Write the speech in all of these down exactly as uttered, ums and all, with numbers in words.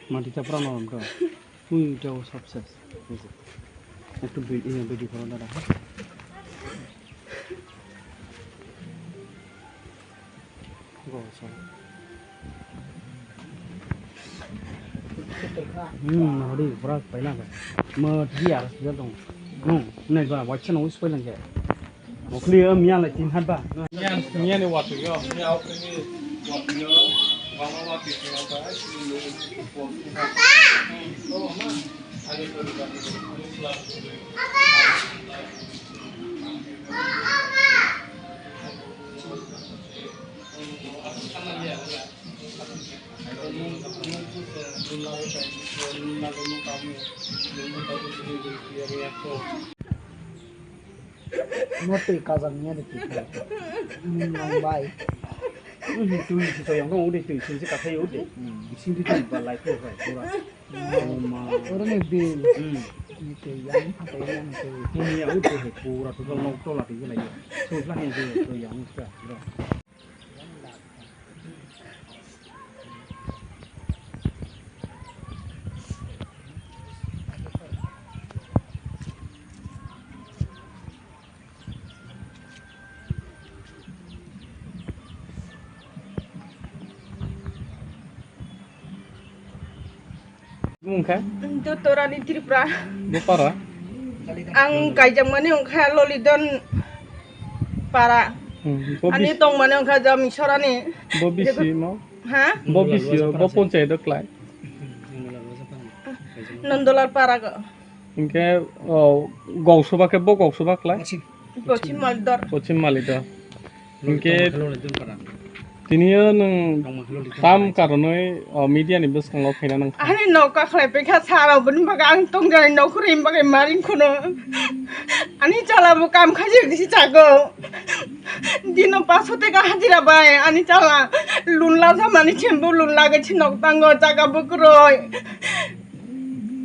Mati chapra no rom to. Ui, jao sab ses. Ektu bi-, iya, video call dada. Go, so. Hmm, hori, pura paina ba. Mo dia, dia dong. No, ne ba, waccha no us paina ke. Mokli, eh, miya lai tin hat ba. Miya, miya ni watu yo, miya ok ni watu yo, wama watu yo ba, Mo twi kajak ni ani twi kha. Hmm, nang bai. Hmm, twi si to yang dong, ode twi si si kathai ode. Hmm. Sing twi twi ba lai ko bai pura. Hmm. Oh ma. Oro ni bil. Hmm. Ni twi yang, twi yang twi. Ni ya ode he pura to long to la twi lai. So la he to yang ka. Mung kha? Dotorani Tripura. Bo para? Ang kaijakmani wngkha Lolidon para. Hmm, bo ani bis-, tongmani wngkha Jamisorani. Bo bisi mo? Ha? Bo bisi, bo ponchayat o klai. Nondolal para go. Hinkhe, o, goksoba khe bo goksoba klai? Pochim Malidor. Pochim Malidor. Hinkhe tini o nwng tam karonwi, o, media ni bwskango phaina nang kha? Ani nok kakhlai paikha sir, oboni bagwi ang tongjanai nok kwrwi bagwi maring kheno. Ani chala bo kam khaijak disi chago. Dino paso teka hajira bai ani chala lun la jamani chembo lun lagwi se nok tango jaga bo kwrwi.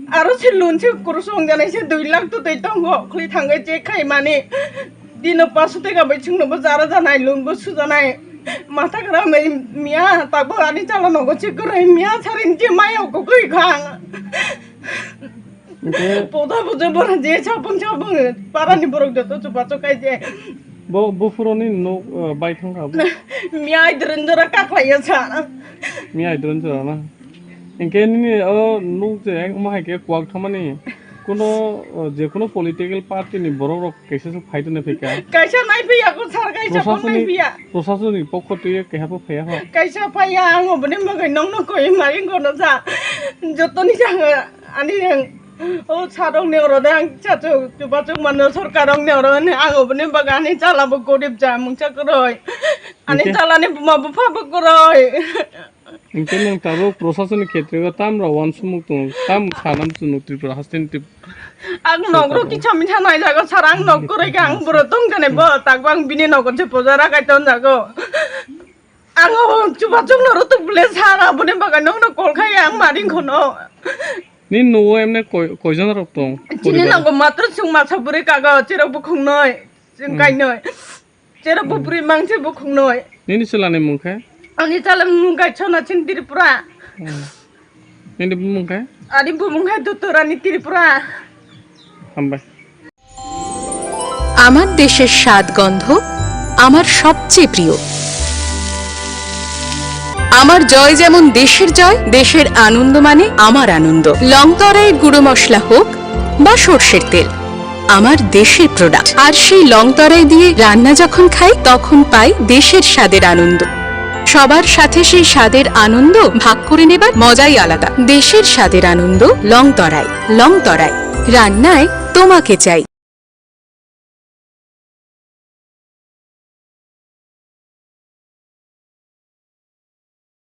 Aro se lun se kurusung janai se dui lakh to tei tongo khli thangwi check khaimani. Dino paso teka bai chwngno bo jara janai lun bo sujanai. Matha kwrwi miya tabo ani chala nogo check kwrwi miya sarin je maya kwrwi kha. Poda bujo bora je chapung chapung parani borok joto chupa chukai je. Bo buphuroni nok, uh, bai thangkha bo. Miya idron jora kaklaiya sa. Miya idron jora na. Hinkhe nini o nuk je omo hai khe kuak thamani kuno, o, je kuno political party ni borok rok kaisa se phai tongna phai kha. Kaisa nai phiya ko sir, kaisa phone nai phiya. Proshasoni, proshasoni pokho twi keha pho phaiya ho. Kaisa phaiya, ang oboni bagwi nongno koi mari gono sa. Jotoni sa ang ani ang o sir rok ni oro de ang chachu chubachu mano sorkar rok ni oro ni ang oboni bagwi ani chala bo gorib ja mungsa kwrwi. Ani chala ni buma bupha bo kwrwi. Hinkhe nwng tabuk proshasoni khetrego tamra uansukmung tongo, tam sanam chwng Tripura hasteni Trip-, ang nokro kisa misa nai jago sir, ang nok kwrwi khe ang bwrwi tong jani bo, takbo ang bini nogo se poja rakai ton jago. Ang o chubachu no rutuk bwle sir, aboni bagwi nokno call khai ang maring khono. Nini nogo emne koi-, koijon rok tong? Chini poribar? Nogo matro chwng masa bwrwi kago, cherok bukhuk noi, chwng kainoi. Cherok bo bwrwi mang se bukhuk noi. Nini chwla ni mung khe? Ani chwla ni mung khe Sona Chin Tripura. Hmm. Nini bumung khe? Ani bumung khe Dotorani Tripura. Hambai. আমার দেশের স্বাদ গন্ধ আমার সবচেয়ে প্রিয়। আমার জয় যেমন দেশের জয়, দেশের আনন্দ মানে আমার আনন্দ। লং তরাইয়ের গুঁড়ো মশলা হোক বা সর্ষের তেল, আমার দেশের প্রোডাক্ট। আর সেই লং তরাই দিয়ে রান্না যখন খাই, তখন পাই দেশের স্বাদের আনন্দ। সবার সাথে সেই স্বাদের আনন্দ ভাগ করে নেবার মজাই আলাদা। দেশের স্বাদের আনন্দ লং তরাই। লং তরাই, রান্নায় তোমাকে চাই।